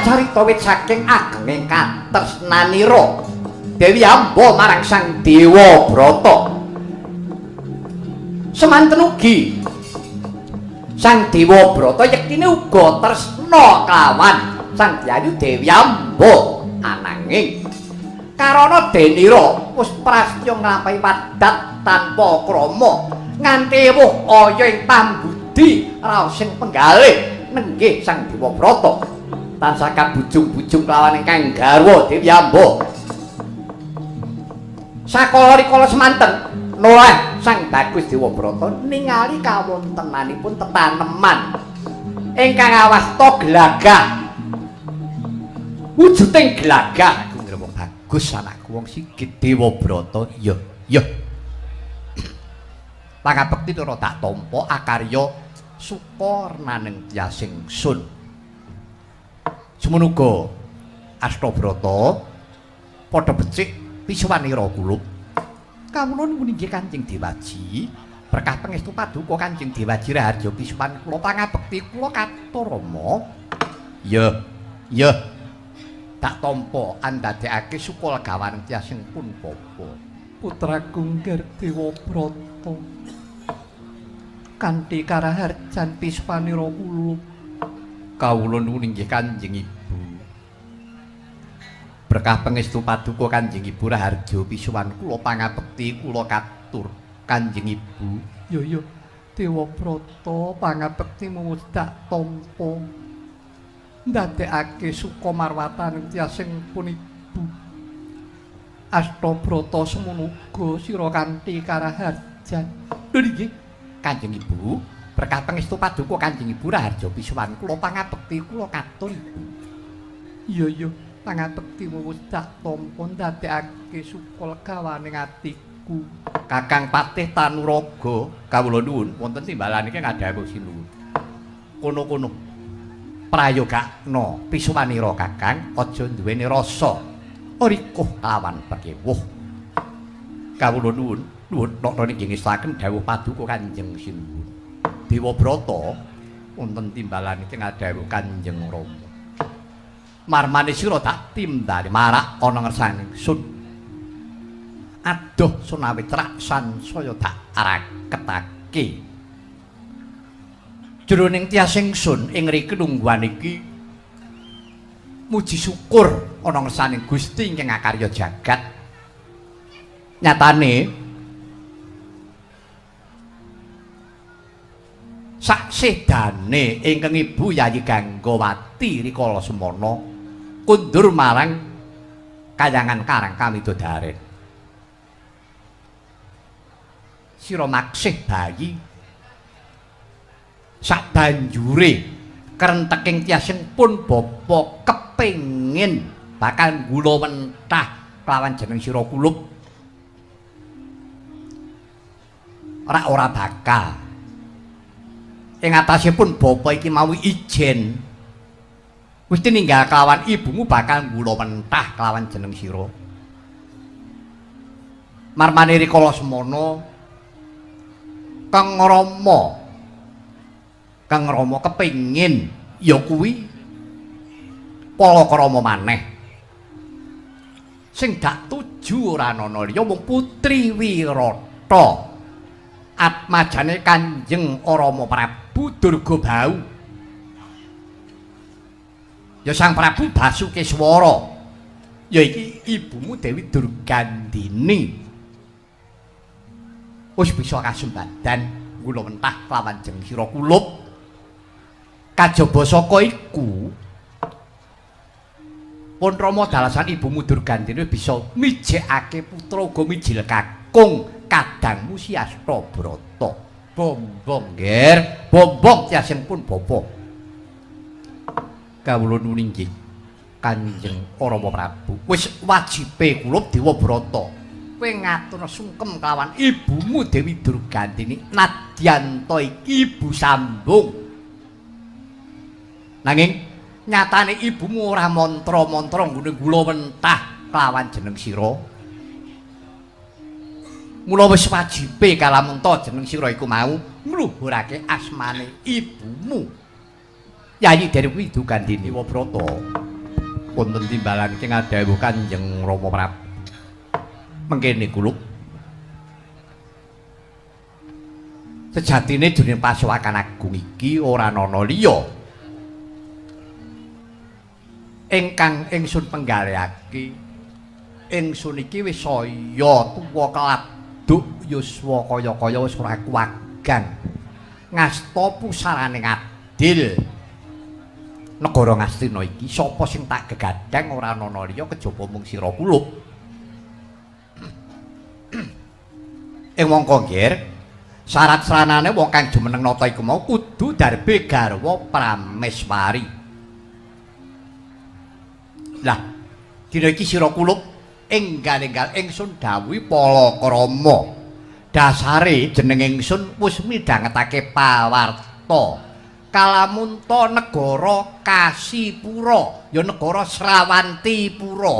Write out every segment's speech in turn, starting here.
Kacarita wit saking agenging katresnanira Dewi Amba marang Sang Dewa Brata. Semanten ugi Sang Dewa Brata yektine uga tresna kelawan Sang Dyayu Dewi Amba, ananging karana denira wis prastya nglampahi wadat tanpa krama nganti ewuh aya ing pambudi raosing penggalih nenggih Sang Dewa Brata tansah kabujung-bujung kelawan ingkang garwa Dewi Amba. Sakala rikala semanten noleh Sang Bagus Dewa Brata ningali kawontenanipun tetaneman ingkang awasta glagah. Wujuding glagah aku ngrewong bagus anakku wong sigit Dewa Brata. Ya, ya. Pangabekti ora tak tampa akarya suka renaneng tyasing sun. Semono uga Astabrata padha becik pisuwanira kulup. Kawula nuwun inggih Kanjeng Dewaji, berkah pangestu paduka Kanjeng Dewaji raharja pisuwan kula pangabekti kula katur Rama. Ya, ya. Tak tampa andadekake suka legawan tyasing pun bapa. Putraku Ngger Dewa Brata kanthi karaharjan pisuwanira kula. Kawula nuwun inggih Kanjeng Ibu. Berkah pangestu paduka Kanjeng Ibu raharja pisuwan kula pangabekti kula katur Kanjeng Ibu. Ya ya Dewa Brata pangabektimu wis tak tampa. Ndadekake suka marwatan tyasing pun ibu. Astabrata semono uga sira kanthi karaharjan. Lho nggih Kanjeng Ibu, berkah pangestu paduka Kanjeng Ibu raharja pisuwan kula pangabekti kula katur Ibu. Iya ya pangabektimu wis tak tampa ndadekake suka legawaning atiku. Kakang Patih Tanuraga kawula nuwun wonten timbalan iki ngadhawuh sinuwun. Kono-kono prayogakna pisuwanira Kakang aja duweni rasa rikuh lawan pekewuh. Kawula nuwun nuwun nokna niki ngestaken dawuh paduka Kanjeng Sinuwun. Dewa Brata wonten timbalan iki ngadhawuh Kanjeng Rama. Marmane sira tak timbali marak ana ngersane sun. Aduh sunawi cerak sansaya tak raketake. Jroning tyasing sun ing riki lungguhan iki muji syukur ana ngersane Gusti ingkang akarya jagat. Nyatane saksedane ingkang Ibu Yayi Ganggawati rikala semana kundur marang kayangan Karang Kamidodaren. Sira maksih bayi sabanjure krenteking tyasing pun bapa kepengin bakal gula mentah kelawan jeneng sira kulup. Ora ora bakal. Ing atasipun bapa iki mau ijen wis tininggal kelawan ibumu bakal gula mentah kelawan jeneng sira. Marmane rikala semana Kang Rama Kang Rama kepengin ya kuwi palakrama maneh. Sing dak tuju ora ana liya mung Putri Wirata. Atmajane Kanjeng Rama Prabu Durgabau. Ya Sang Prabu Basukeswara. Ya iki ibumu Dewi Durgandini. Wis bisa kasembadan gula mentah kelawan jeneng sira kulup. Kajaba saka iku pun Rama dalasan ibumu Durgandini bisa mijekake putra uga mijil kakung kadangmu si Astabrata. Bombong nger, bombong tyasing pun bapa. Kawula nuwun inggih Kanjeng Rama Prabu. Wis wajibe kulup Dewa Brata. Kowe ngatur sungkem kelawan ibumu Dewi Durgandini nadyanta iki ibu sambung. Nanging nyatane ibumu ora mantra-mantra nggone gula mentah kelawan jeneng sira. Mula wis wajibe kalamunta jeneng sira iku mau ngluhurake asmane ibumu. Yayi Dewi Durgandini Dewa Brata. Wonten timbalan ing dawuh Kanjeng Rama Prabu. Mengkene kulup. Sejatine jroning pasuwakan agung iki ora ana liya ingkang ingsun penggalihake. Ingsun iki wis saya tuwa keladuk yuswa kaya-kaya wis ora kuwagan ngasta pusarane adil negara Ngastina iki. Sapa sing tak gegadang ora ana liya kejaba mung sira kulup. Ing mangka nggir syarat sranane wong kang jumeneng nata iku mau kudu darbe garwa prameswari. Lah dina iki sira kulup enggal-enggal ingsun dawuhi palakrama. Dasare jeneng ingsun wis midhangetake pawarta kalamunta negara Kasipura, ya negara Srawantipura.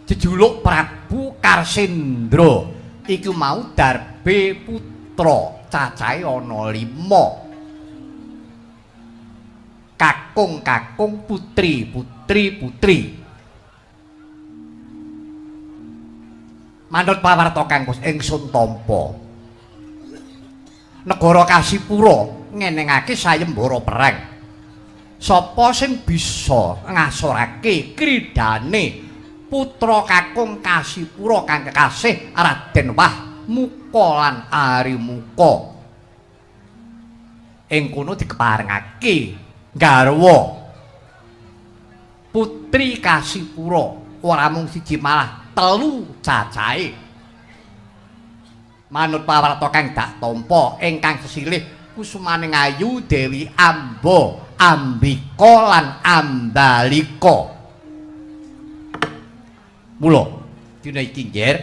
Jejuluk Prabu Karsendra iku mau darbe putra cacahe ana 5. Kakung-kakung putri, putri, putri. Manut pawarta kang ingsun tampa, negara Kasipura ngenengake sayembara perang. Sapa sing bisa ngasorake kridane putra kakung Kasipura kang kekasih Raden Wah Muka lan Arimuka? Ing kono dikeparengake garwa putri Kasipura ora mung siji malah 3 cacahe. Manut pawarta kang dak tampa ingkang sesilih kusumaning ayu Dewi Amba, Ambika lan Ambalika. Mula dina iki nggir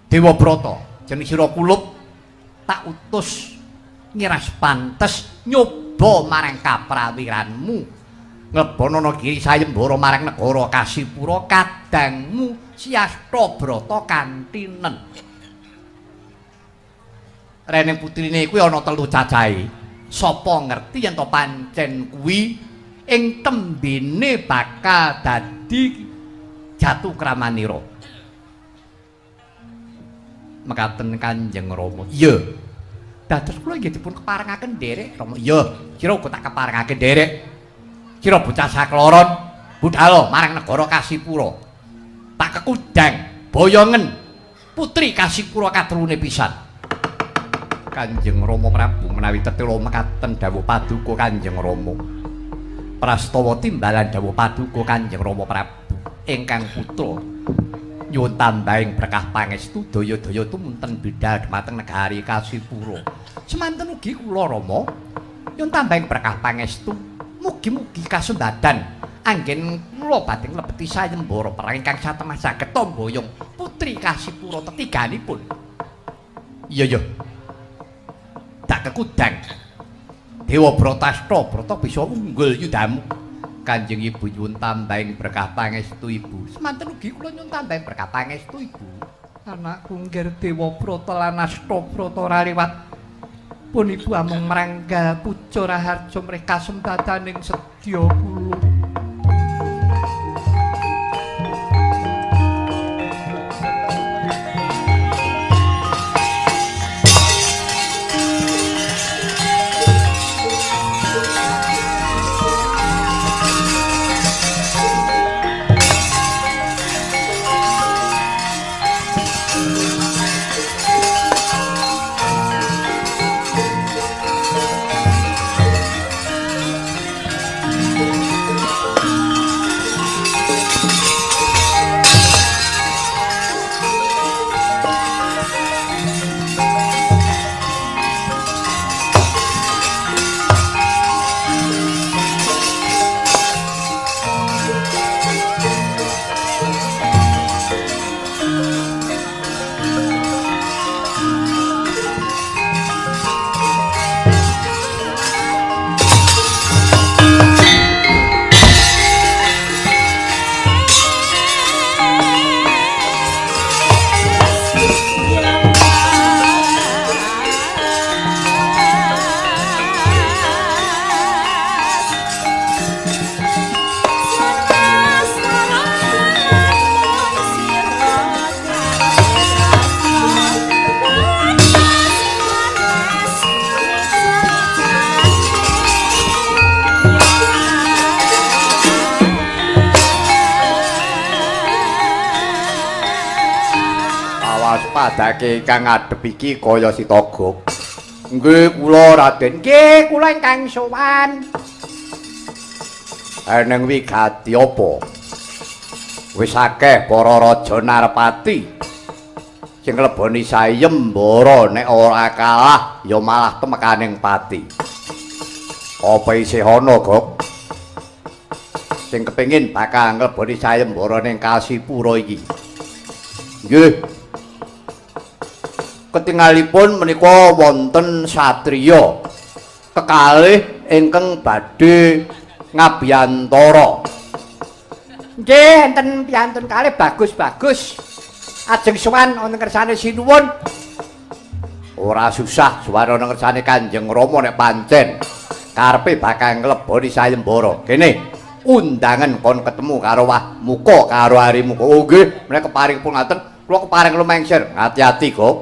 Dewa Brata jeneng sira kulup tak utus ngiras pantes nyoba marang kaprawiranmu. Nglebonono kiri sayembara marang negara Kasipura kadangmu Siasta Brata kantinen. Rene putrine kuwi ana 3 cacahe. Sapa ngerti yen to pancen kuwi ing tembene bakal dadi jatuh kramanira. Mekaten Kanjeng Rama. Iya. Dados kula nggih dipun keparengaken nderek Rama. Iya, sira uga tak keparengake nderek. Sira bocah sakloron budhalo marang negara Kasipura. Tak kekudang boyongen putri Kasipura katrune pisan. Kanjeng Rama Prabu menawi tetela mekaten dawuh paduka Kanjeng Rama. Prastawa timbalan dawuh paduka Kanjeng Rama Prabu ingkang putra nyuwun tambahing berkah pangestu daya-daya tumunten bidal dhumateng negari Kasipura. Semanten ugi kula Rama nyuwun tambahing berkah pangestu mugi-mugi kasembadan anggen kula badhe nglebeti sayembara perang ingkang satemah saged tamboyong putri Kasipura tetiganipun. Iya ya. Tak kekudang Dewa Brata Brata bisa unggul yudamu. Kanjeng Ibu nyuwun tambahing berkah pangestu Ibu. Semanten ugi kula nyuwun tambahing berkah pangestu Ibu. Anakku nggir Dewa Brata lan Astabrata ora liwat pun ibu amung mranggal puja raharja mrih kasempadaning sedya kula. Padake kang ngadhep iki kaya si Togok. Nggih kula Raden. Nggih kula ingkang sowan. Eneng wigati apa? Wis akeh para raja narpati sing ngleboni sayembara nek ora kalah ya malah temekaning pati. Apa isih ana, Gok? Sing kepengin bakal ngleboni sayembara ning Kasipura iki. Nggih. Ketingalipun menika wonten satriya kekalih ingkang badhe ngabiyantara. Nggih, enten piyantun kalih bagus-bagus. Ajeng sowan wonten kersane sinuwun. Ora susah sowan ana kersane Kanjeng Rama nek pancen karepe bakal ngleboni sayembara. Kene undangan kon ketemu karo Wahmuka karo Arimuka. Oh nggih, menika keparing pun ngaten, kula keparing lumengser. Hati-hati, Gok.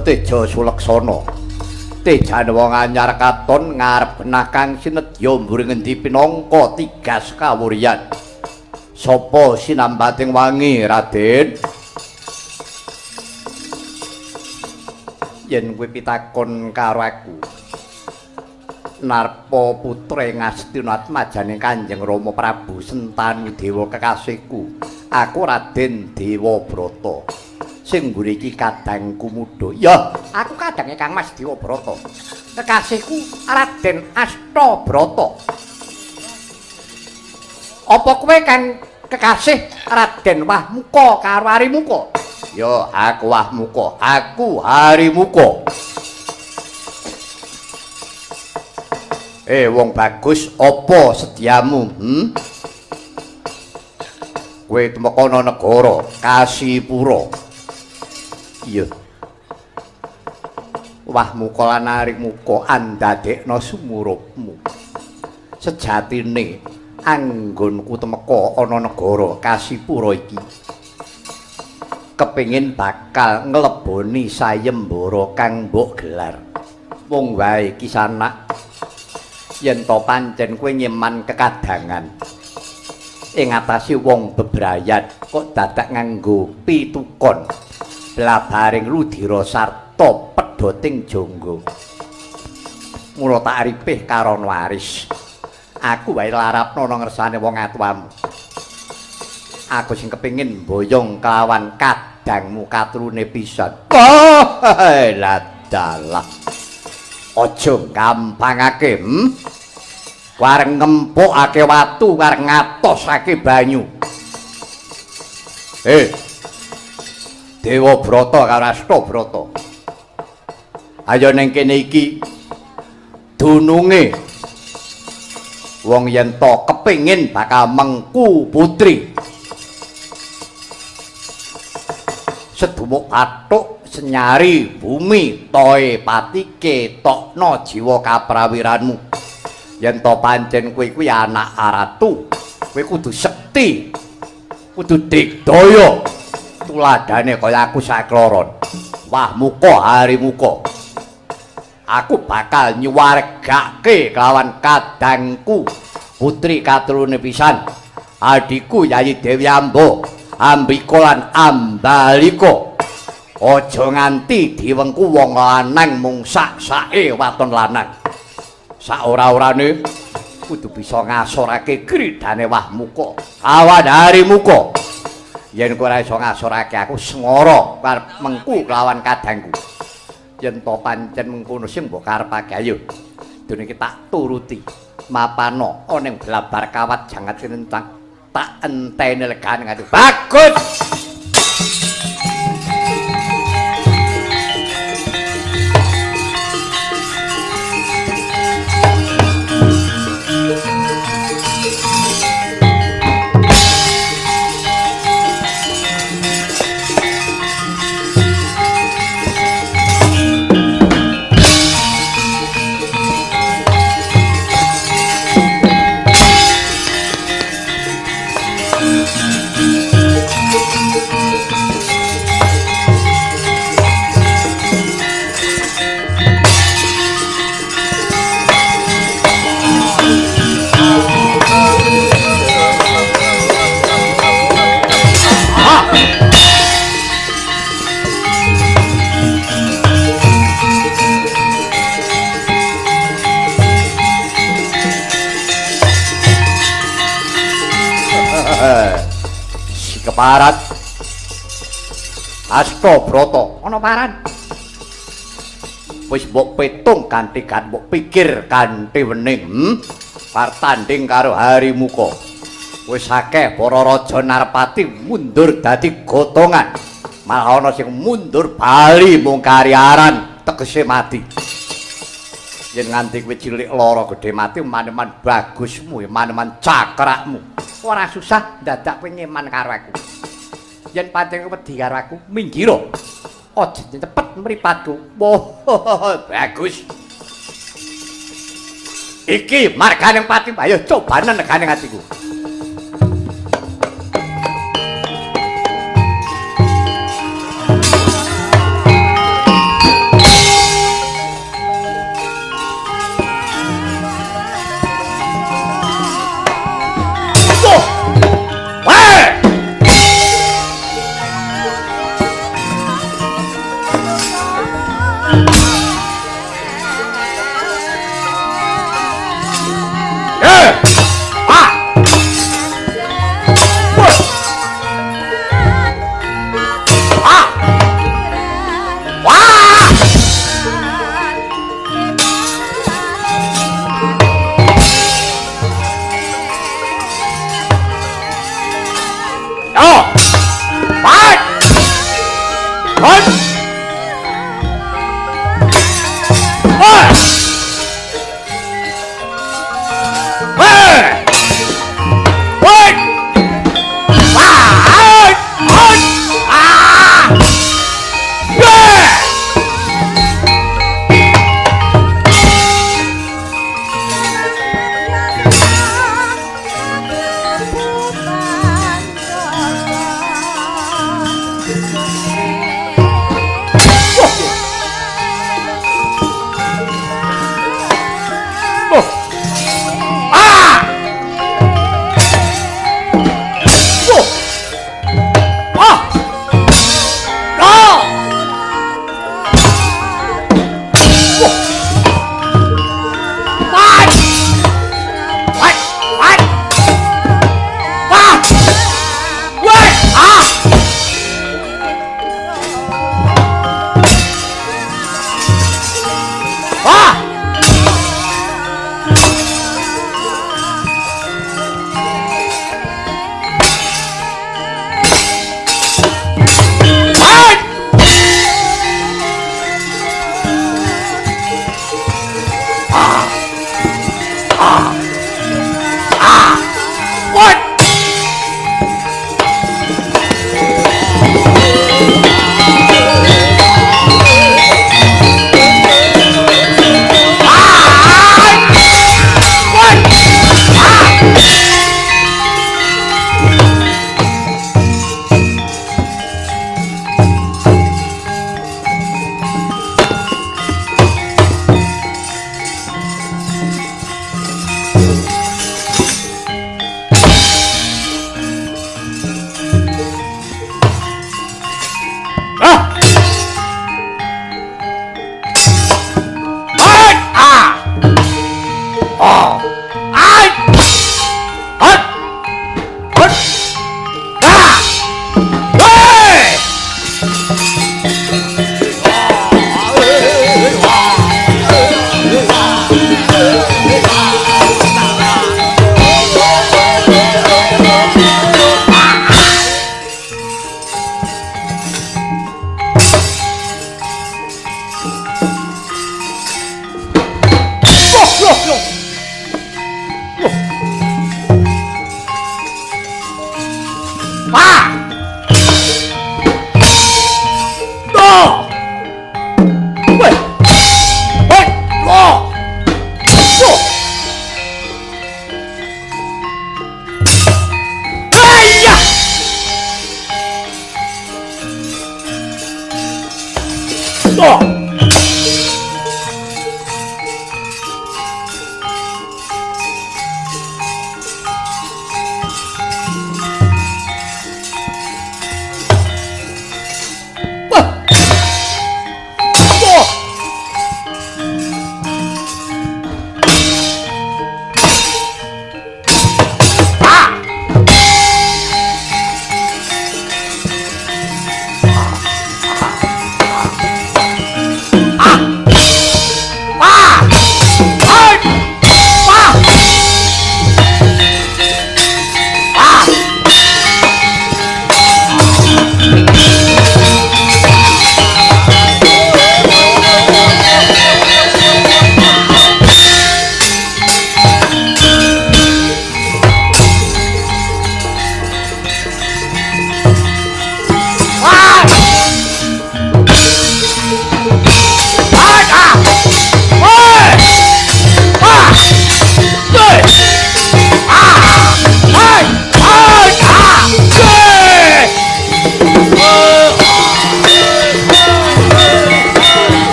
Teja Suleksana. Tejane wong anyar katon ngarep benah kang sinedya mburi ngendi pinangka tigas kawuryan. Sapa sinambating wangi, Raden? Yen kowe pitakon karo aku, Narpa putra Ngastina Atmajane Kanjeng Rama Prabu Sentanu Dewa kekasihku, aku Raden Dewabrata. Sing mburi iki kadangku muda. Ya, aku kadange Kang Mas Dewabrata. Kekasihku Raden Astabrata. Apa kowe kang kekasih Raden Wahmuka karo Arimuka? Ya, aku Wahmuka, aku Arimuka. Wong bagus, apa sediamu? Kowe tumeka negara Kasipura. Iya. Wahmuka lan Arimuka andadekna sumurupmu. Sejatine anggonku temeka ana negara Kasipura iki kepengin bakal ngleboni sayembara kang mbok gelar. Wong wae iki sanak yen to pancen kowe nyeman kekadangan ing atase wong bebrayan kok dadak nganggo pitukon blabaring ludira sarta pedhoting jangga. Mula tak ripih karana waris. Aku wae larapna ana ngersane wong atuwamu. Aku sing kepengin mboyong kelawan kadangmu katrune pisan. Oh, ladalah. Aja gampangake, Wareng ngempukake watu, wareng ngatosake banyu. Dewabrata karo Astabrata. Ayo ning kene iki dununge wong yen to kepengin bakal mengku putri. Sedumuk pathuk senyari bumi toe pati ketokno jiwa kaprawiranmu. Yen to pancen kowe kuwi anak ratu, kowe kudu sekti, kudu digdaya. Tuladane kaya aku sakloron. Wahmuka Arimuka. Aku bakal nyuwargake kelawan kadangku putri katrune pisan. Adhiku Yayi Dewi Amba, Ambika lan Ambalika. Aja nganti diwengku wong lanang mung sak-sake waton lanang. Sak ora-orane kudu bisa ngasorake gridane Wahmuka kawan Arimuka. Yen kowe ora iso ngasorake aku sengara arep mengku kelawan kadangku. Yen to pancen mengkono sing mbok karepake ayo. Dene iki tak turuti. Mapano ana ning blabar kawat jangat sinentang tak enteni legane ngati. Bagus. Keparat Astabrata ana paran. Wis mbok petung kanthi kan mbok pikir kanthi wening, Partanding karo Harimuka. Wis akeh para raja Narpati mundur dadi gotongan. Malah ana sing mundur bali mung kariaran tegese mati. Yen nganti kowe cilik lara gedhe mati maneman bagusmu, maneman cakrakmu. Ora susah dadak kowe nyeman karo aku. Yen pancen wedi karo aku, minggira. Aja cepet mripatku. Wah, bagus. Iki marganing pati, ayo cobanen neganing atiku.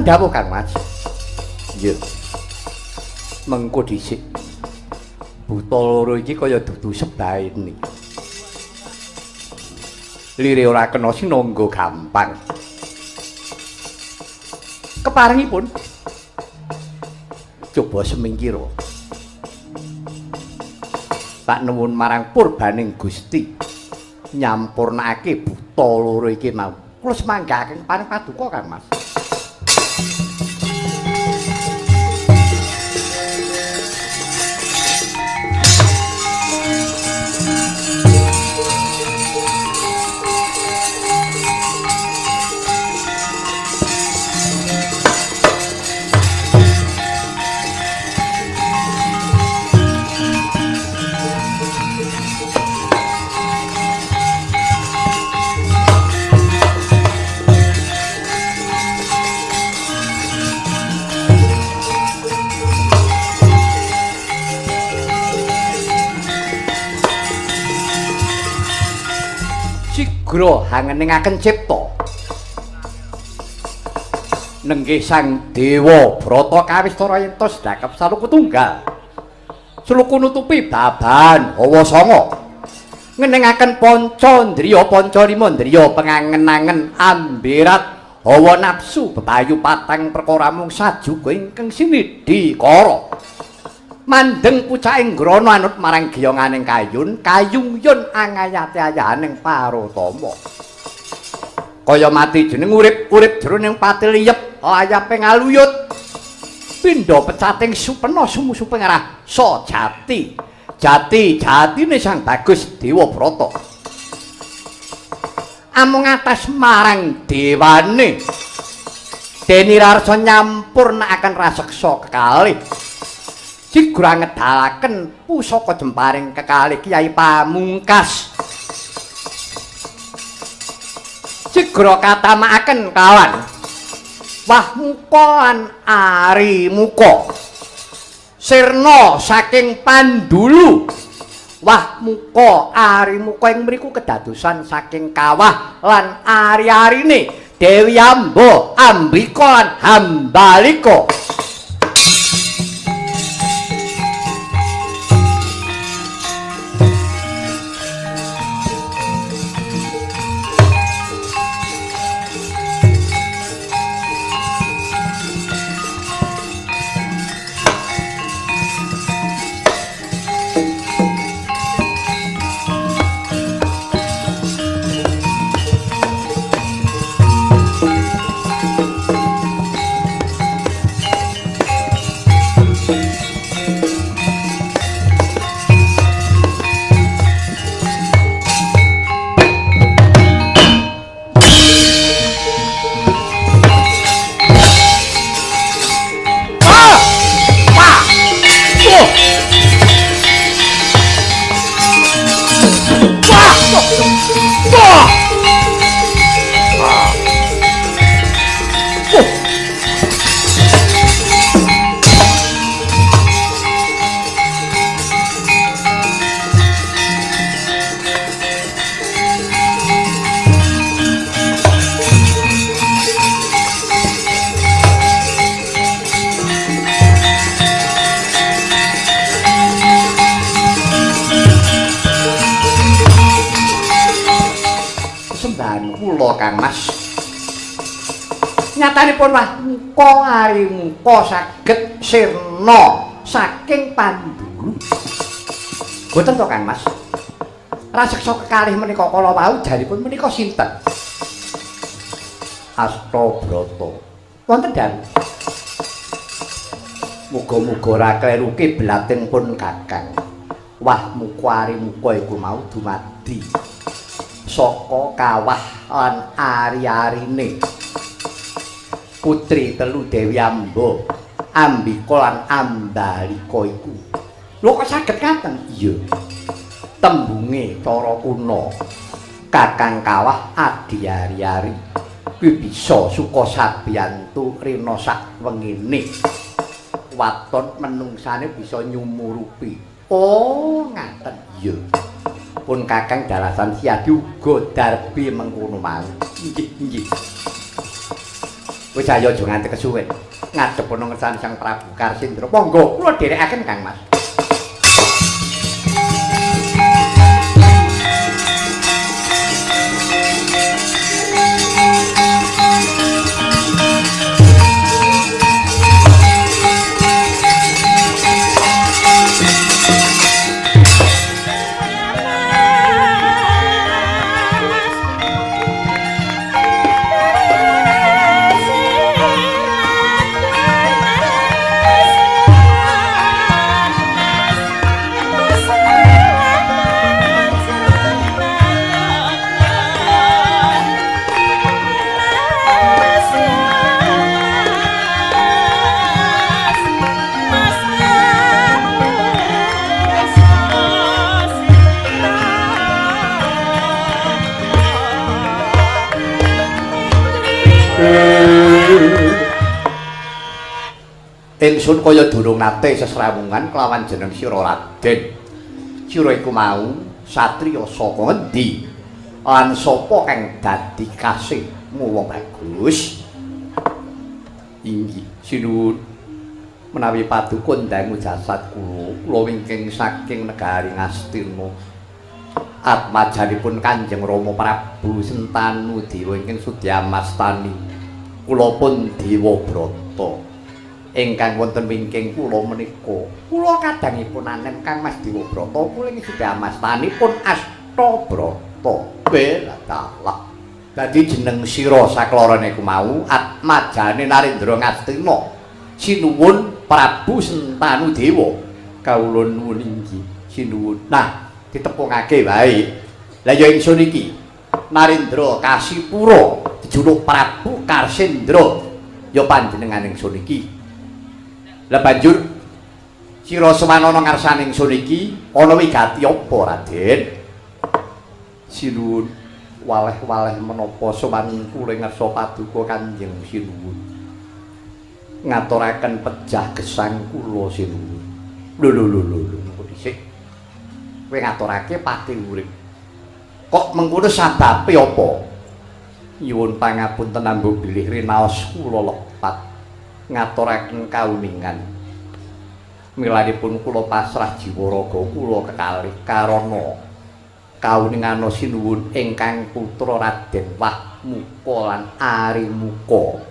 dawuh Kang Mas. Iya. Mengko dhisik. Buta loro iki kaya dudu sebaene. Lire ora kena sinangga gampang. Keparengipun coba semingkira. Tak nuwun marang purbaning Gusti nyampurnake buta loro iki mau. Kula semanggaken paring paduka Kang Mas. Sigra hangeningaken cipta. Nenggih Sang Dewa Brata kawistara yentos dakep saluku tunggal. Sluku nutupi babahan hawa sanga. Ngeningaken panca ndriya panca lima ndriya pengangen-angen amberat hawa nafsu bebayu patang perkara mung sajuga ingkang sinidhi kara. Mandeng pucaking grana anut marang giyonganing kayun, kayung-yun angayate ayahaning parutama. Kaya mati jeneng urip, urip jroning pati liyep, layape ngaluyut. Pindha pecating supena sumusuping rasa jati. Jati jatine Sang Bagus Dewa Brata. Amung atas marang dewane. Dene rarsa nyampurnakaken raseksa kekalih. Sigra ngedalaken pusaka jemparing kekalih Kyai Pamungkas. Sigra katamakaken kawan Wahmuka lan Arimuka. Sirna saking Pandulu. Wahmuka Arimuka ing mriku kedadosan saking kawah lan ari-arine Dewi Amba, Ambika lan Hambalika. Kang Mas. Nyatanipun Wahmuka Arimuka saged sirna saking Pandulu. Boten to Kang Mas? Raseksa kekalih menika kala wau jaripun menika sinten? Astabrata. Wonten dalu. Muga-muga ora kleru kiblating pun Kakang. Wahmuka Arimuka iku mau dumadi saka kawah lan ari-arine putri telu Dewi Amba, Ambika lan Ambalika iku. Lho kok saged ngaten? Iya. Tembunge cara kuna Kakang Kawah adi ari-ari kuwi bisa suka sabiyantu rina sak wengine. Waton menungsane bisa nyumurupi. Oh, ngaten. Iya. Pun Kakang dalasan siadi uga darbi mengkono mau. Nggih, nggih. Wis ayo aja nganti kesuwen. Ngadep ana ngersane Sang Prabu Karsindra. Monggo kula dherekaken Kang Mas. Ingsun kaya durung nate sesrawungan kelawan jeneng sira Raden. Sira iku mau satriya saka ngendi? Lan sapa kang dadi kasihmu wong bagus? Inggih, sinuwun. Menawi paduka ndangu jasad kula, kula wingking saking negari Ngastina. Atmajanipun Kanjeng Rama Prabu Sentanu Dewa ingkang Sudyamastani. Kula pun Dewa Brata. Ingkang wonten wingking kula menika kula kadangipun anem Kang Mas Dewa Brata kula ing Sudyamastanipun Astabrata. Belalah dadi jeneng sira saklorone iku mau atmajane Narendra Ngastina sinuwun Prabu Sentanu Dewa. Kawula nuwun inggih sinuwun. Nah, ditepungake wae. Lah ya ingsun iki Narendra Kasipura dijuluk Prabu Karsindra ya panjenengan ingsun iki. Lah banjur sira semanana ngarsane ingsun iki ana wigati apa Raden? Sinuwun, waleh-waleh menapa sowan kula ngarsa paduka Kanjeng Sinuwun. Ngaturaken pejah gesang kula sinuwun. Lho lho lho lho lho dhisik. Kowe ngaturake pati urip. Kok mengkono sababe apa? Nyuwun pangapunten ambo bilih rinaos kula lepat. Ngaturaken kauningan. Milanipun kula pasrah jiwa raga kula kekalih karana kauningana sinuwun ingkang putra Raden Wahmuka lan Arimuka.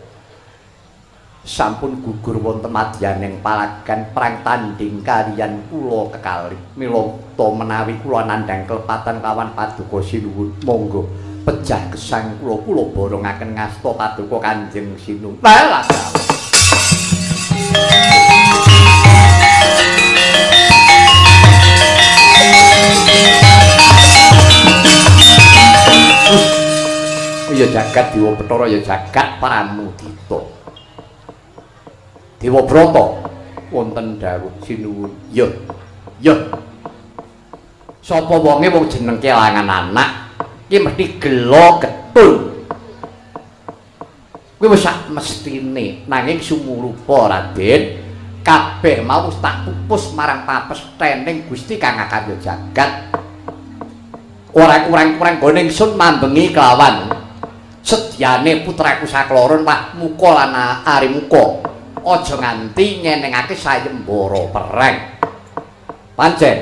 Sampun gugur wonten madyaning palagan perang tanding kaliyan kula kekalih. Mila ta menawi kula nandhang kelepatan kawan paduka sinuwun, monggo pejah gesang kula kula borongaken ngasta paduka Kanjeng Sinuwun. Lah ya jagat Dewa Bathara ya jagat Pramudita. Dewa Brata wonten dawuh sinuwun. Ya. Ya. Sapa wonge wong jeneng kelangan anak iki mesti gela getun. Kuwi wis sak mestine, nanging sumurupa Raden, kabeh mau wis tak pupus marang papesthening Gusti Kang Akarya jagat. Ora kurang-kurang gone ingsun mambengi kelawan sedyane putraku sakloron Wahmuka lan Arimuka. Aja nganti nyenengake sayembara perang. Pancen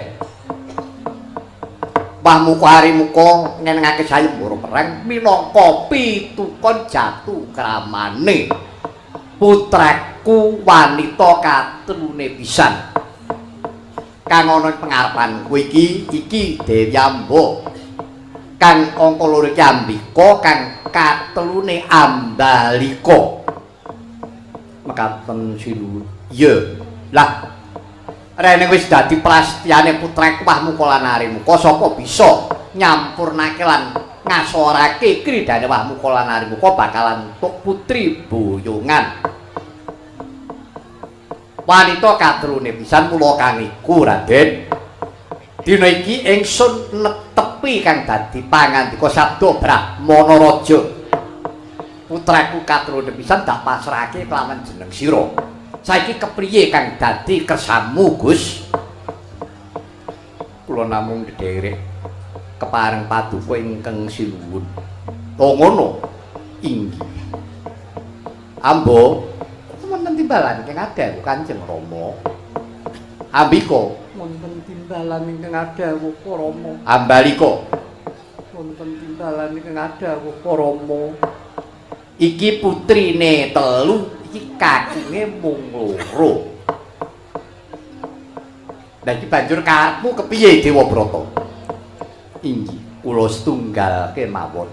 Wahmuka Arimuka nyenengake sayembara perang minangka pitukon jatu kramane putraku wanita katelune pisan. Kang ana ing pengarepanku iki iki Dewi Amba. Kang angka loro iki Ambika, kang katelune Ambalika. Mekaten sinuwun. Iya. Lah rene wis dadi prasetyane putraku Wahmuka lan Arimuka, sapa bisa nyampurnake lan ngasorake kridane Wahmuka lan Arimuka bakalan entuk putri boyongan. Wanita katelune pisan mula kang iku Raden. Dina iki ingsun netepi kang dadi pangandika sabda Brahmana Raja. Putraku katelune pisan dak pasrahake kelawan jeneng sira. Saiki kepriye kang dadi kersamu, Gus? Kula namung ndherek kepareng paduka ingkang sinuwun. Oh ngono. Inggih. Ambo, wonten timbalan ingkang adhawuh Kanjeng Rama. Ambika, wonten timbalan ingkang adhawuh Rama. Ambalika, wonten timbalan ingkang adhawuh Rama. Iki putrine telu, iki kakunge mung loro. Lah iki banjur karepmu kepiye Dewabrata? Inggih, kula setunggal kemawon.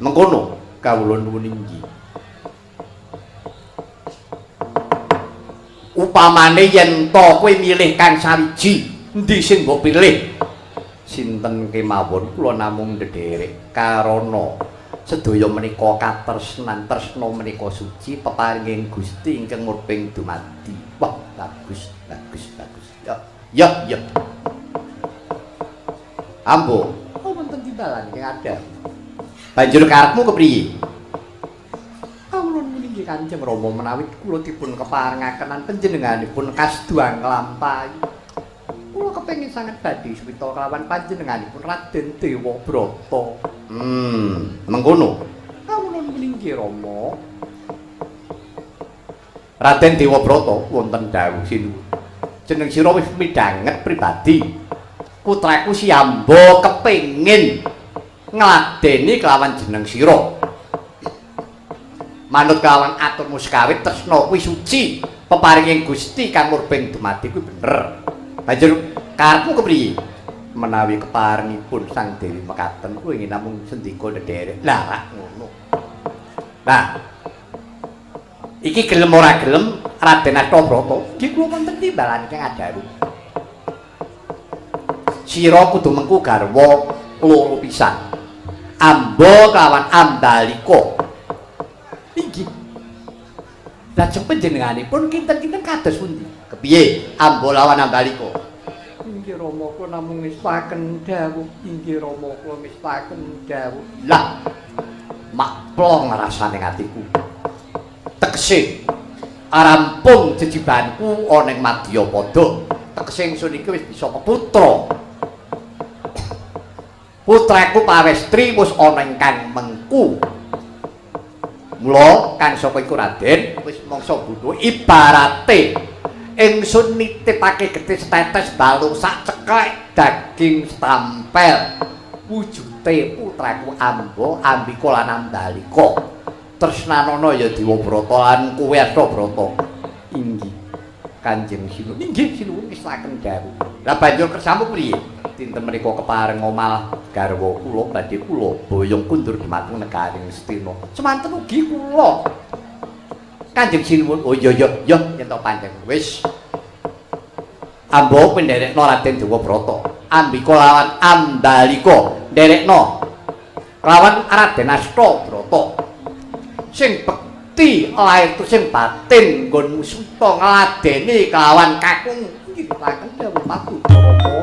Mengkono kawula nuwun inggih. Upamane yen to kowe milih kang sawiji, endi sing mbok pilih? Sinten kemawon kula namung ndederek karana sedaya menika katresnan, tresna menika suci peparinging Gusti ingkang murbeng dumadi. Wah, bagus, bagus, bagus. Ya, ya, ya. Ambo, oh wonten timbalan ingkang adhawuh. Banjur karepmu kepriye? Kawula nuwun inggih Kanjeng Rama menawi kula dipun keparengaken panjenenganipun kasduang nglampahi. Kula kepengin sanget badhe suwita kelawan panjenenganipun Raden Dewabrata. Mengkono. Kawula nuwun inggih Rama. Raden Dewabrata wonten dawuh sinuwun. Jeneng sira wis midhanget pribadi. Putraku si Amba kepengin ngladeni kelawan jeneng sira. Manut kelawan aturmu sekawit tresna kuwi suci, peparinging Gusti kang murbeng dumadi kuwi bener. Banjur karepmu kepriye? Menawi keparengipun Sang Dewi mekaten kuwi ingin namung sendika ndederek. Lah rak ngono. Nah, iki gelem ora gelem Raden Astabrata, iki kula wonten timbalan ingkang adhawuh. Sira kudu mengku garwa loro pisan. Amba kelawan Ambalika. Inggih. Lajeng panjenenganipun kinten-kinten kados pundi? Kepiye Amba lawan Ambalika? Inggih Rama kula namung ngestaken dawuh. Inggih Rama kula ngestaken dawuh. Lah, makplong rasane atiku. Tegese rampung jejibanku ana ing Madyapada. Tegese ingsun iki wis bisa peputra. Putraku Pawestri wis ana ingkang mengku. Mula kang saka iku Raden wis mangsa bodho ibarate ingsun nitipake getih setetes balung sak ceklek daging setampel wujute putraku Amba, Ambika lan Ambalika. Tresnanana ya Dewabrata lan kowe Astabrata. Inggih Kanjeng Sinuwun. Inggih Sinuwun ngestaken dawuh. Lah banjur kersamu priye? Dinten menika kepareng malah garwa kula badhe kula boyong kundur dumateng negaring Astina. Semanten ugi kula. Kanjeng Sinuwun. Oh iya iya iya yen to panjenengan wis. Amba penderekno Raden Dewabrata. Ambika lawan Ambalika nderekno lawan Raden Astabrata. Sing bekti lair sing batin nggonmu suta ngladeni kelawan kakung. Inggih dipakaken dawuh Paduka Rama.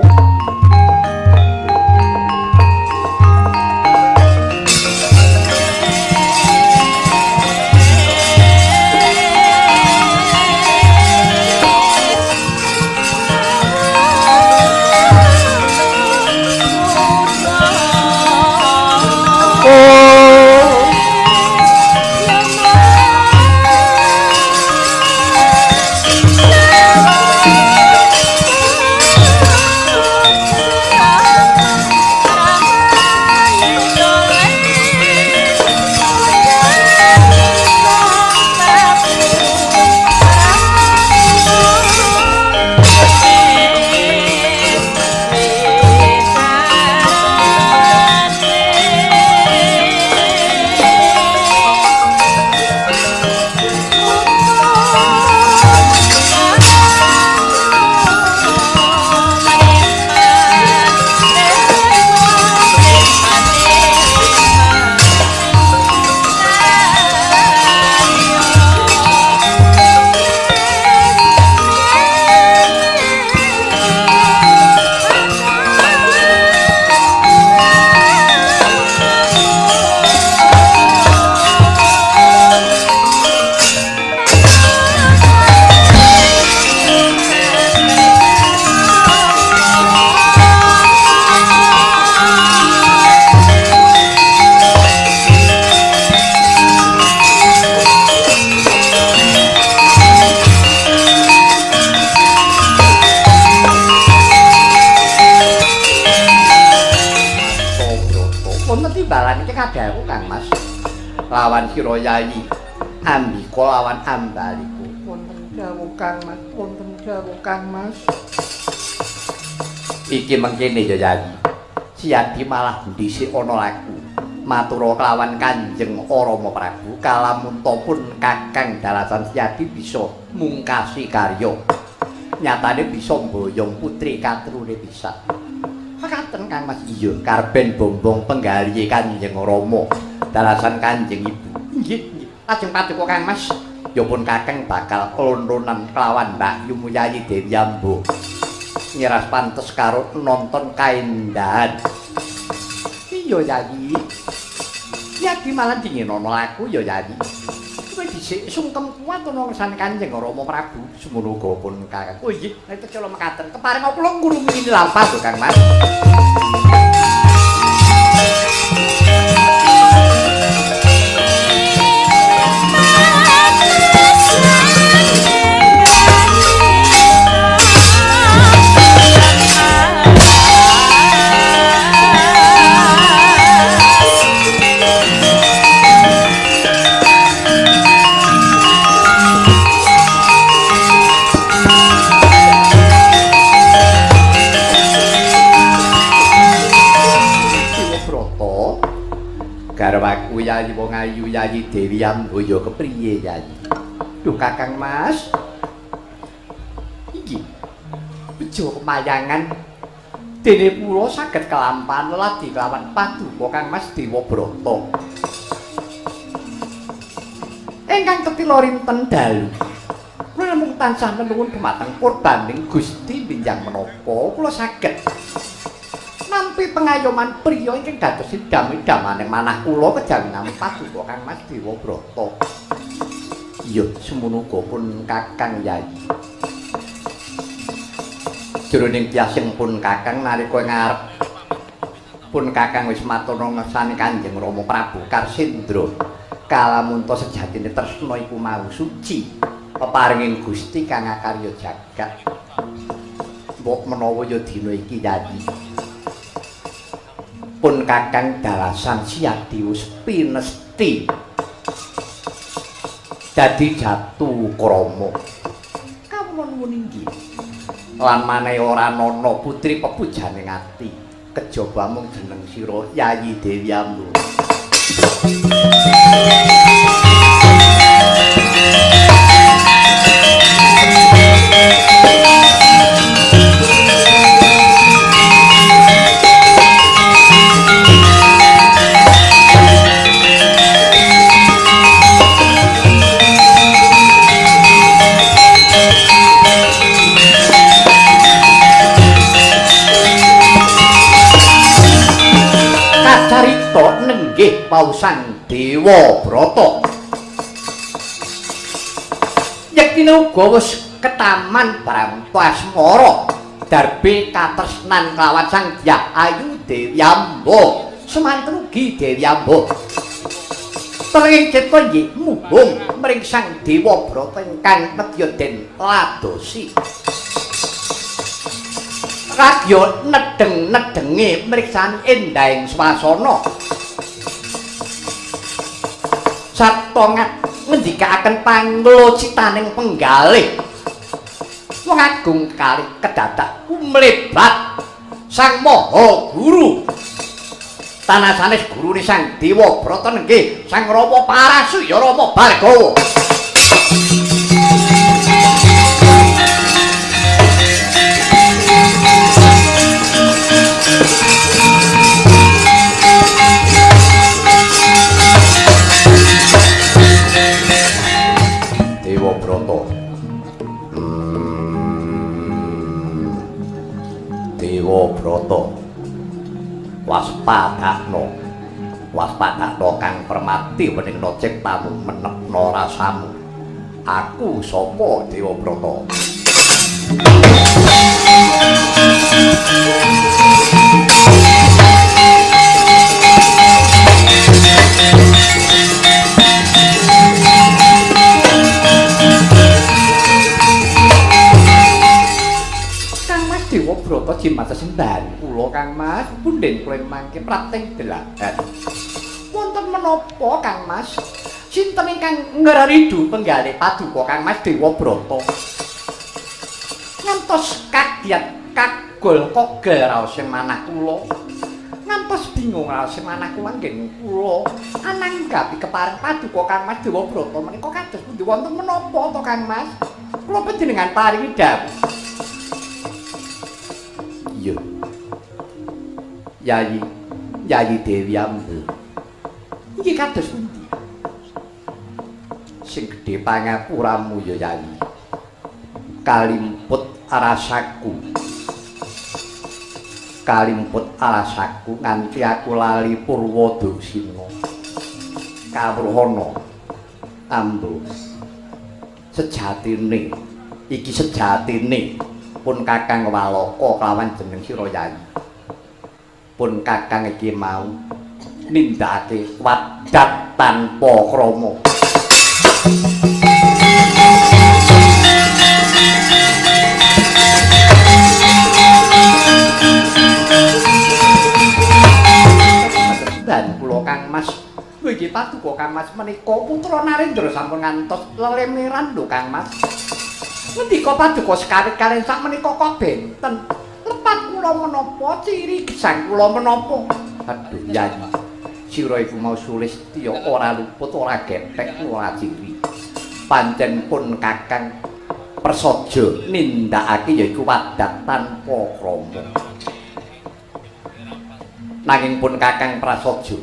Lawan sira Yayi Ambika lawan Ambalika. Wonten dawuh Kang Mas, wonten dawuh Kang Mas. Iki mengkene ya Yayi. Siyadi malah dhisik ana laku. Matura kelawan Kanjeng Rama Prabu kalamunta pun Kakang dalasan Siyadi bisa mungkasi karya. Nyatane bisa mboyong putri katrune pisan. Mekaten Kang Mas. Iya, karben bombong penggalihe Kanjeng Rama dalasan Kanjeng Ibu. Nggih, nggih. Lajeng paduka Kang Mas. Ya pun Kakang bakal lon-lonan kelawan Mbak Yumu Yayi Dewi Ambo. Nyeras pantes karo nonton kaendahan. Iya Yayi. Yadi malah dingin ana aku ya Yayi. Kowe dhisik sungkem kuat ana ngersane Kanjeng Rama Prabu. Semono uga pun Kakang. Oh iya, nek kula mekaten. Kepareng kula ngurumi lampah lho Kang Mas. Garwaku Yayi wong ayu Yayi Dewi Ambo ya kepriye Yayi? Duh Kakang Mas. Iki bejo kemayangan dene kula saged kelampahan leladi kelawan paduka Kang Mas Dewa Brata. Ingkang tetila rinten dalu. Kula namung tansah nenuwun dhumateng purbaning Gusti binjang menapa kula saged nampi pengayoman priya ingkang dados idam-idamaning manah kula kejawi nampi paduka Kang Mas Dewa Brata. Iya, semono uga pun Kakang Yayi. Jroning piyasing pun Kakang nalika ngarep pun Kakang wis matur ngersane Kanjeng Rama Prabu Karsendra. Kalamunta sejatine tresna iku mau suci peparinging Gusti kang akarya jagat. Mbok menawa ya dina iki Yayi. Pun Kakang dalasan Siyadi wis pinesti dadi jatu krama. Kawula nuwun inggih. Lan maneh ora ana putri pepujane ati kejaba mung jeneng sira Yayi Dewi Ambo. Kacarita nenggih pausan Dewa Brata. Yektine uga wis ketaman Bramta Asmara darbe katresnan kelawan Sang Dyah Ayu Dewi Ambo. Semanten ugi Dewi Ambo. Tenging cipta nggih mubung mring Sang Dewa Brata ingkang nedya den ladosi. Radya nedeng-nedenge mriksani endahing swasana. Sarta ngendikaaken panglocitaning penggalih. Wong agung kalih kedadak kumlebat Sang Maha Guru. Tanah sanes gurune Sang Dewa Brata nenggih Sang Rama Parasuya Rama Bhargawa. Dewa Brata. Dewa Brata. Waspadakno. Waspadakno kang permati weningna ciptamu menekna rasamu. Aku sapa Dewa Brata? Kang Mas Dewa Brata jimat sesembahan kula Kang Mas, punden kula mangke prapting delahan. Wonten menapa Kang Mas? Sinten ingkang ngreridu penggalih paduka Kang Mas Dewa Brata? Ngantos kagiat kagol kogel raos sing manah kula. Ngantos bingung raos sing manah kula nggen kula ananggapi kepareng paduka Kang Mas Dewa Brata menika kados pundi wonten menapa to Kang Mas? Kula panjenengan paringi dawuh. Iya. Yayi, Yayi Dewi Ambu. Iki kados pundi? Sing gedhe pangapuramu ya Yayi. Kalimput rasaku. Kalimput rasaku nganti aku lali Purwoduksina. Kawruhana Ambu. Sejatine iki sejatine pun Kakang Walaka kelawan jeneng sira Yayi. Pun Kakang iki mau nindakake wadat tanpa krama. Dan kula Kang Mas, nggih paduka Kang Mas menika putra Narendra sampun ngantos lelemeran lho Kang Mas. Ngendika paduka sekawit kaliyan sak menika kok benten. Lepat kula menapa ciri gesang kula menapa? Aduh Yayi, sira iku mau sulistya ora luput ora gethek ora ciri. Pancen pun Kakang prasaja nindakake yaiku wadat tanpa krama. Nanging pun Kakang prasaja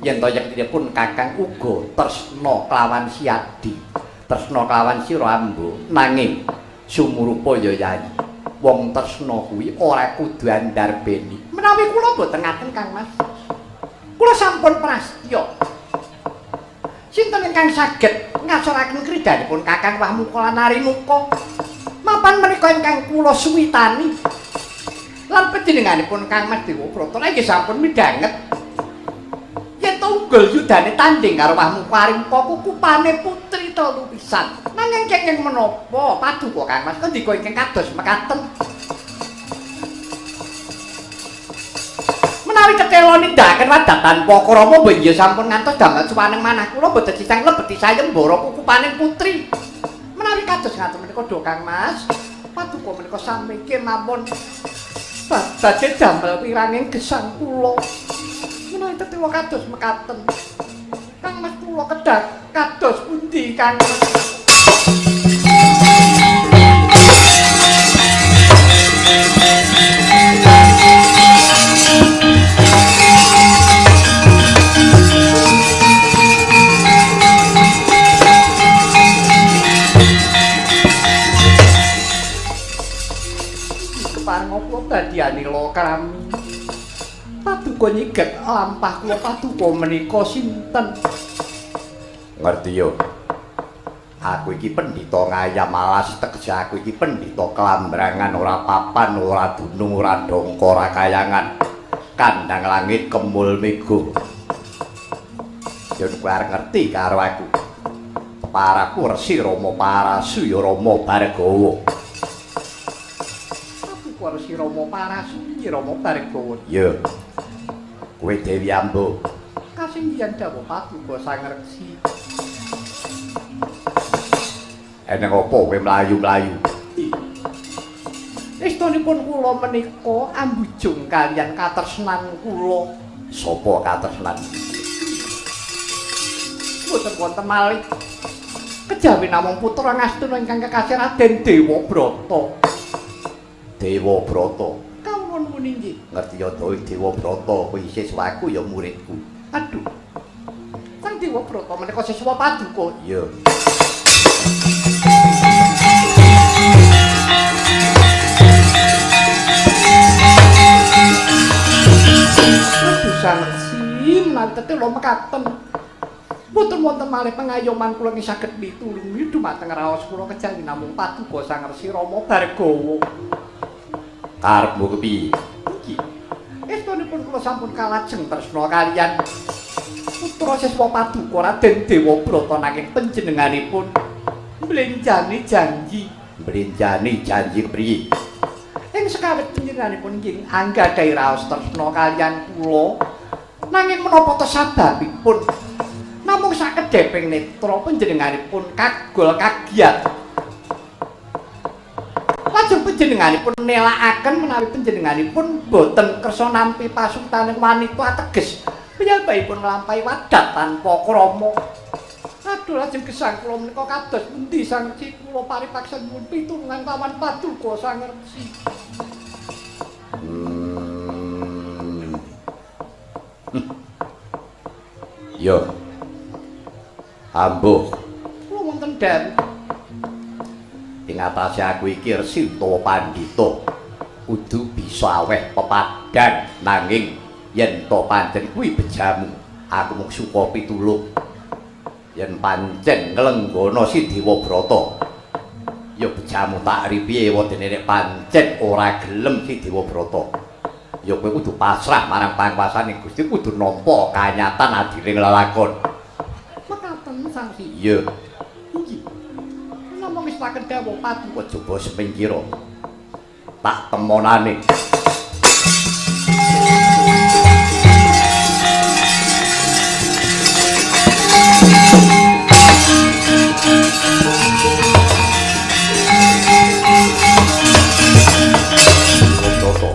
yen to yektine pun Kakang uga tresna kelawan Siadi, tresna kelawan sira Ambu. Nanging sumurupa ya Yayi, wong tresna kuwi ora kudu andarbeni. Menawi kula mboten ngaten Kang Mas. Kula sampun prastya. Sinten ingkang saged ngasoraken kridanipun Kakang Wahmuka lan Arimuka? Mapan menika ingkang kula suwitani. Lan panjenenganipun Kang Mas Dewa Brata nggih sampun midhanget. Yen to unggul yudane tanding karo Wahmuka Arimuka kukupane putri telu pisan. Nanging kenging menapa paduka Kang Mas ngendika ingkang kados mekaten? Menawi tetela nindakaken wadat tanpa krama mbok sampun ngantos damel suwaning manah kula mboten sisang lebeti sayembara kukupaning putri. Menawi kados ngaten menika do Kang Mas, paduka menika sami kemawon badhe damel piranging gesang kula. Menawi tetela kados mekaten, Kang Mas kula kedah kados pundi Kang Mas? Dadianila krami. Paduka nyiget lampah kula paduka menika sinten? Ngerti yo. Aku iki pendhita ngayam alas, tegese aku iki pendhita klambrangan ora papan, ora dunung, ora dongko, ora kayangan. Kandhang langit kemul mega. Yen kowe arep ngerti karo aku. Paraku Resi Rama Parasu ya Rama Bhargawa. Resi Rama Parasu ya Rama Bhargawa. Ya. Kowe Dewi Ambu. Kasinggihan dawuh paduka Sang Resi. Eneng apa kowe mlayu-mlayu? Estunipun kula menika ambujung kaliyan katresnan kula. Sapa katresnan? Mboten wonten malih. Kejawi namung putra Ngastuna ingkang kekasih Raden Dewa Brata. Dewa Brata. Kawula nuwun inggih. Ngerti ya Dewa Brata kuwi siswaku ya muridku. Aduh. Sang Dewa Brata menika siswa paduka. Iya. Aduh Sang Resi, menawi tetela mekaten. Mboten wonten malih pengayoman kula nggih saged mitulungi dumateng raos kula kejawi namung paduka Sang Resi Rama Bhargawa. Karepmu kepiye? Nggih. Estunipun kula sampun kalajeng tresna kaliyan putra siswa paduka Raden Dewa Brata nanging panjenenganipun mblenjani janji. Mblenjani janji kepriye? Ing sekawit panjenenganipun nggih anggadhahi raos tresna kaliyan kula. Nanging menapa ta sababipun? Namung sakedheping netra panjenenganipun kagol kagiat. Lajeng panjenenganipun nelakaken menawi panjenenganipun boten kersa nampi pasutaning wanita ateges piyambakipun nglampahi wadat tanpa krama. Aduh, lajeng gesang kula menika kados pundi Sang Resi? Kula paripaksa nyuwun pitulungan lawan paduka Sang Resi. Yo. Ambuh. Kula wonten dawuh. Ing atase aku iki resi utawa pandhita kudu bisa aweh pepadhan, nanging yen to pancen kuwi bejamu, aku mung suka pitulung. Yen pancen nglenggana si Dewa Brata, ya bejamu tak ripiye wedene nek pancen ora gelem si Dewa Brata. Ya kowe kudu pasrah marang panguwasane Gusti, kudu nampa kanyatan adiring lelakon. Mekaten Sang Resi. Iya. Inggih. Namung wis paken dawuh paduka coba semingkira. Tak temonane. Brata.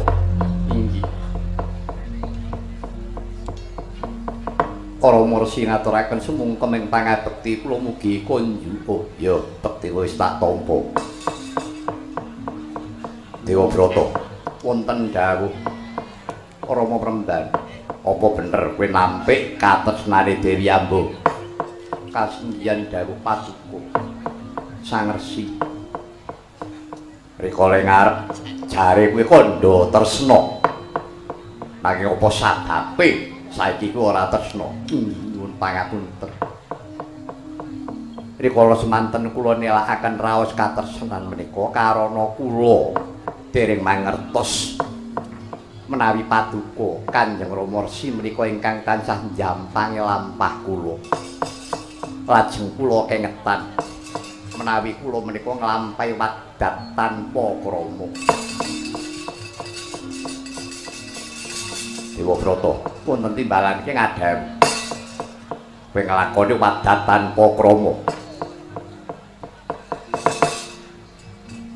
Inggih. Para resi ngaturaken sumungkem ing pangabekti kula mugi kunjuk. Ya, bekti wis tak tampa. Dewa Brata, wonten dawuh Rama Premban. Apa bener kowe nampik katresnane Dewi Ambo? Kasenggihan dawuh paduka Sang Resi. Rikala ngarep jare kowe kandha tresna. Nanging apa sababe saiki kowe ora tresna? Nyuwun pangapunten. Rikala semanten kula nelakaken raos katresnan menika karana kula dereng mangertos menawi paduka Kanjeng Rama Resi menika ingkang tansah njampangi lampah kula. Lajeng kula kengetan menawi kula menika nglampahi wadat tanpa krama. Dewa Brata, wonten timbalan iki ngadhawuh. Kowe nglakoni wadat tanpa krama.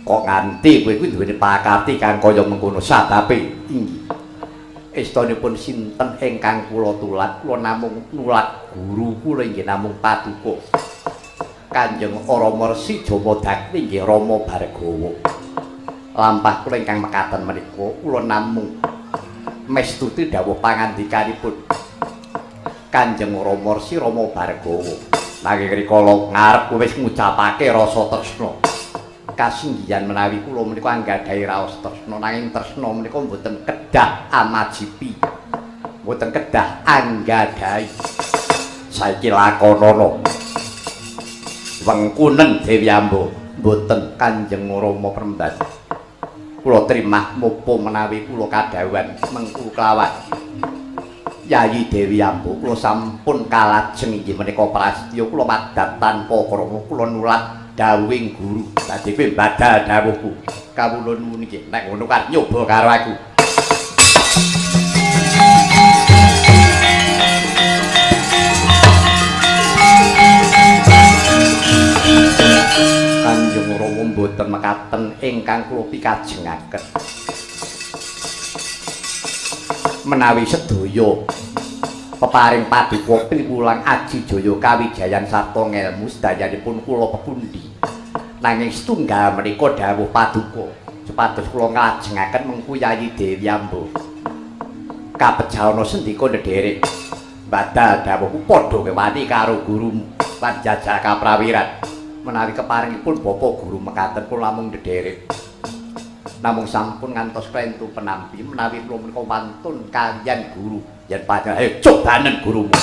Kok nganti kowe kuwi duweni pakarti kang kaya mengkono sababe? Inggih. Estonipun sinten ingkang kula tulat, kula namung nulat guru kula inggih namung paduka Kanjeng Rama Resi Jamadagni inggih Rama Bhargawa. Lampah kula ingkang mekaten menika kula namung mestuti dawuh pangandikanipun Kanjeng Rama Resi Rama Bhargawa. Nanging rikala ngarep kowe wis ngucapake rasa tresna. Kasinggihan menawi kula menika anggadhahi raos tresna, nanging tresna menika mboten kedah amajipi, mboten kedah anggadhahi. Saiki lakonana. Wengkunen Dewi Ambo, mboten Kanjeng Rama Premban. Kula trimah mopo menawi kula kadhawuhan mengku kelawan Yayi Dewi Ambo, kula sampun kalajeng inggih menika prastya kula madat tanpa krama, kula nulat dawuhing guru. Dadi kowe mbadal dawuhku. Kawula nuwun inggih. Nek ngono kan nyoba karo aku. Kanjeng Rama mboten mekaten ingkang kula pikajengaken. Menawi sedaya peparing paduka piwulang aji jaya kawijayan sarta ngelmu sedayanipun kula pepundi. Nanging setunggal menika dawuh paduka supados kula nglajengaken mengku Yayi Dewi Ambo. Kapejana sendika ndherek badal dawuhku padha wewani karo gurumu lan jajal kaprawiran. Menawi keparingipun Bapak Guru mekaten kula namung ndherek. Namung sampun ngantos klentu penampi menawi kula menika wantun kaliyan guru. Yen pancen ayo cobanen gurumu.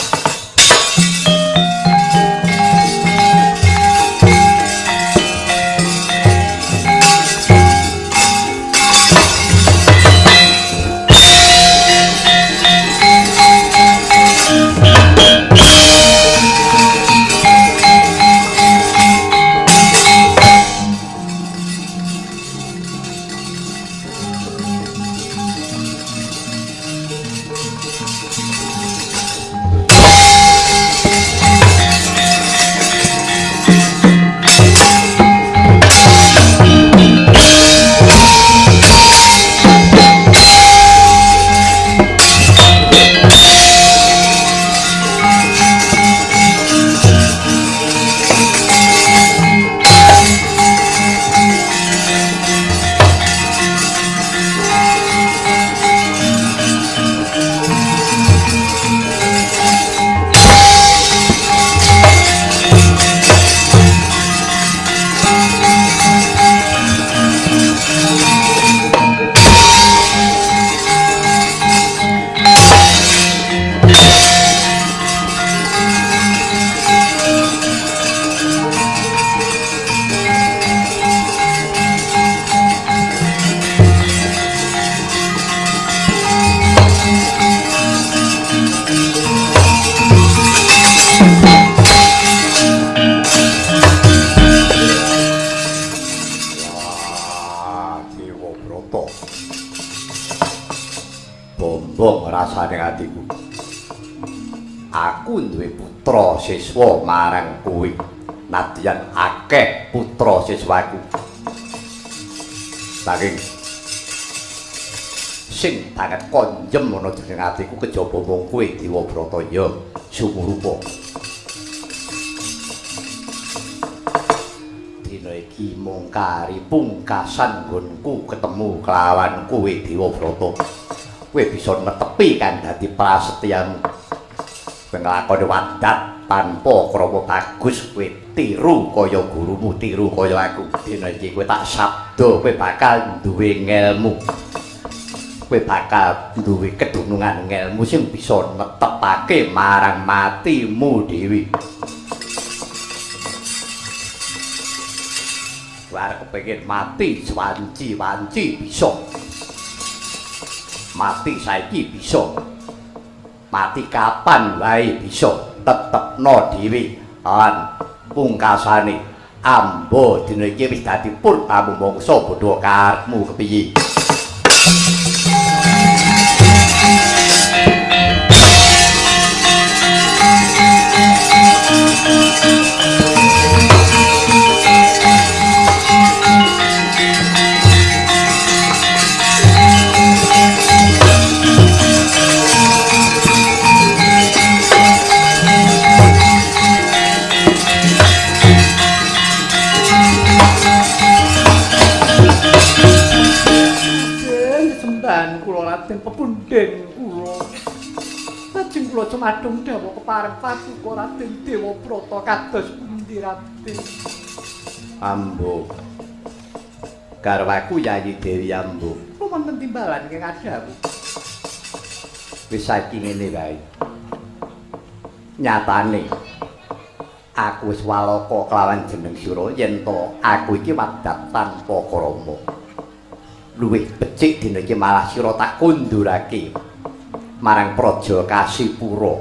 rasane atiku. Aku duwe putra siswa marang kowe. Nadyan akeh putra siswaku. Saking sing banget konjem ana jeneng atiku kejaba mung kowe Dewabrata ya sumurupa. Dina iki mung kari pungkasan nggonku ketemu kelawan kowe Dewabrata. Kowe bisa netepi kan dadi prasetyamu. Kowe nglakoni wadat tanpa krama bagus, kowe tiru kaya gurumu, tiru kaya aku. Dina iki kowe tak sabda kowe bakal duwe ngelmu. Kowe bakal duwe kedunungan ngelmu sing bisa netepake marang matimu dhewe. Kowe arep kepengin mati swanci-wanci bisa. Mati saiki bisa. Mati kapan wae bisa. Tetepno dhewe lan pungkasane amba dina iki wis dadi purbamu mangsa bodho karepmu kepiye. Pepunden kula. Lajeng kula cumadung dawuh kepareng paduka Raden Dewabrata kados pundi Raden? Ambo. Garwaku Yayi Dewi Ambo. Kula wonten timbalan ingkang adhawuh. Wis saiki ngene wae. Nyatane aku wis walaka kelawan jeneng sira yen to aku iki wadat tanpa krama. Luwih becik dina iki malah sira tak kundurake marang Praja Kasipura.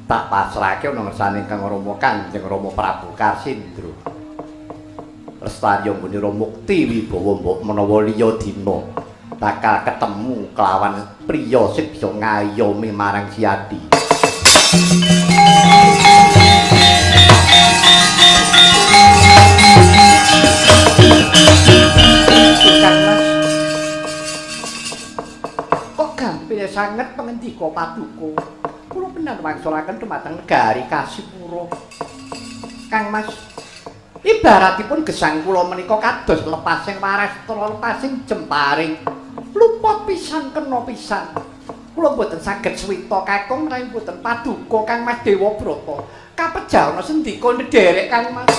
Tak pasrahke ana ngersane Kang Rama Kanjeng Rama Prabu Karsindra. Lestari nggone mukti wibawa mbok menawa liya dina bakal ketemu kelawan priya sing bisa ngayomi marang Siadi. Kang Mas, kok gampil sanget pengendika paduka. Kula benar wangsulaken dumateng negari Kasipura. Kang Mas, ibaratipun gesang kula menika kados lepasing warastra, lepasing jemparing. Luput pisan kena pisan. Kula mboten saged swita kakung menawi mboten paduka Kang Mas Dewabrata. Kapejana sendika ndherek Kang Mas.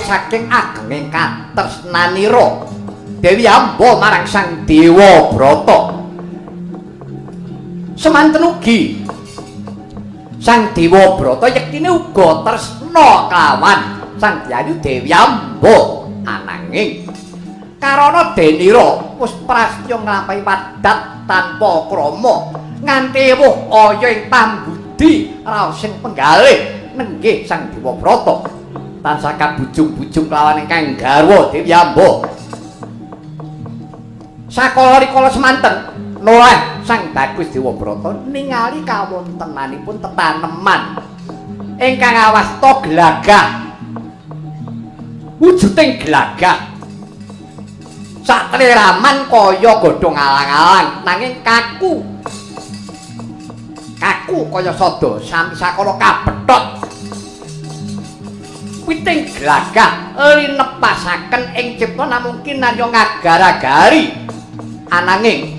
Saking agenging katresnanira Dewi Amba marang Sang Dewabrata. Semanten ugi Sang Dewabrata yektine uga tresna kelawan Sang Dyayu Dewi Amba. Ananging karana denira wis prastya nglampahi wadat tanpa krama nganti ewuh aya ing pambudi raos sing penggalih nenggih Sang Dewabrata tansah kabujung-bujung kelawan ingkang garwa Dewi Amba. Sakala rikala semanten noleh Sang Bagus Dewabrata ningali kawontenanipun tetaneman ingkang awasta glagah. Wujuding glagah sakleraman kaya godhong alang-alang nanging kaku. Kaku kaya sada sami sakala kabethot. Witing glagah linepasaken ing cipta namung kinarya ngagar-agari. Ananging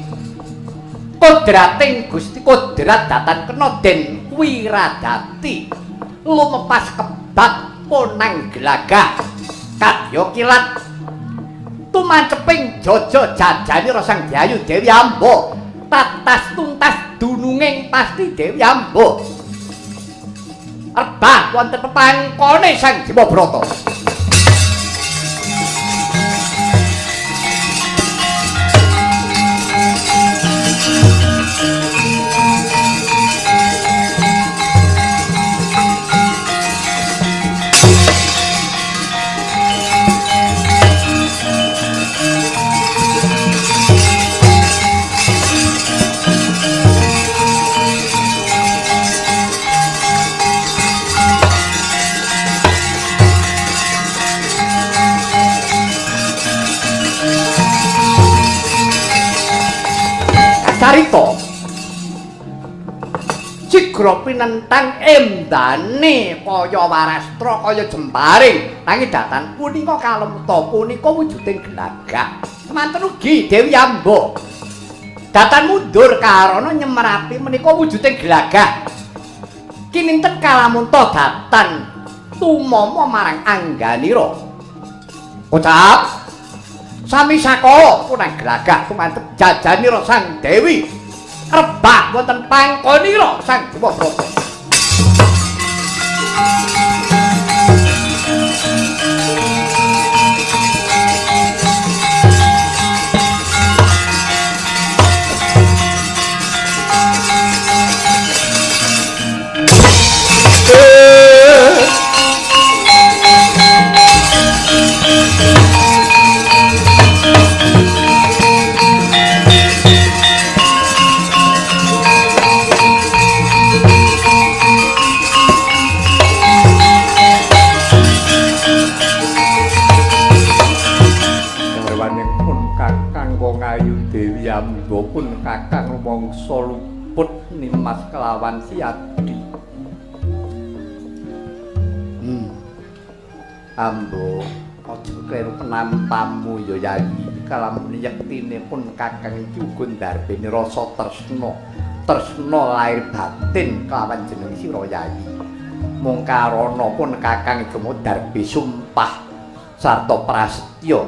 kodrating Gusti kodrat datan kena den wiradati lumepas kebak ponang glagah kadya kilat tumanceping jaja jajanira Sang Dyayu Dewi Amba tatas tuntas dununging pasti Dewi Amba rebah wonten pepangkone Sang Dewabrata. carita sigra pinentang endane kaya warastra kaya jemparing nanging datan punika kalemta punika wujuding gelagah. Semanten ugi Dewi Amba datan mundur karana nyemerapi menika wujuding gelagah. Kininten kalamunta datan tumama marang angganira. Kocap sami sakala punang gelagah tumantep jajanira Sang Dewi rebah wonten pangkonira Sang Dewa Brata. Amba pun kakang rumangsa luput nimas kelawan siadi. Amba aja kleru penampamu ya Yayi. Kalamun yektine pun kakang iki uga ndarbeni rasa tresna. Tresna lahir batin kelawan jeneng sira Yayi. Mung karana pun kakang iki darbe sumpah sarta prasetya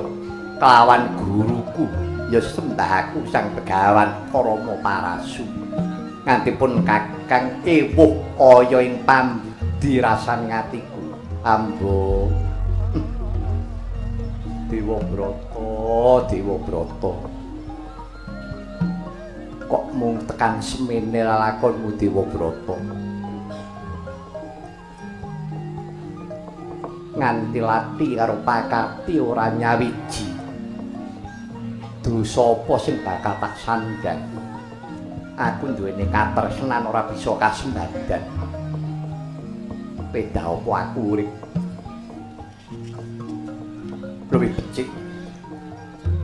kelawan guruku. Ya sembah aku Sang Begawan Karama Parasu. Nganti pun kakang ewuh kaya ing pambudi rasan atiku. Ambo Dewa Brata, Dewa Brata. Kok mung tekan semene lelakonmu Dewa Brata. Nganti lati karo pakarti ora nyawiji. Dosa apa sing bakal tak sandang? Aku duweni katresnan ora bisa kasembadan. Pedah apa aku urip? Luwih becik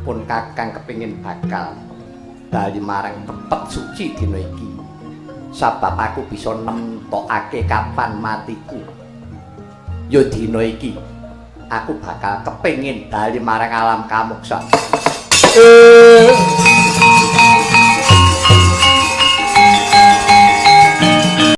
pun kakang kepingin bakal bali marang pepet suci dina iki. Sabab aku bisa nemtokake kapan matiku. Ya dina iki aku bakal kepingin bali marang alam kamuksan.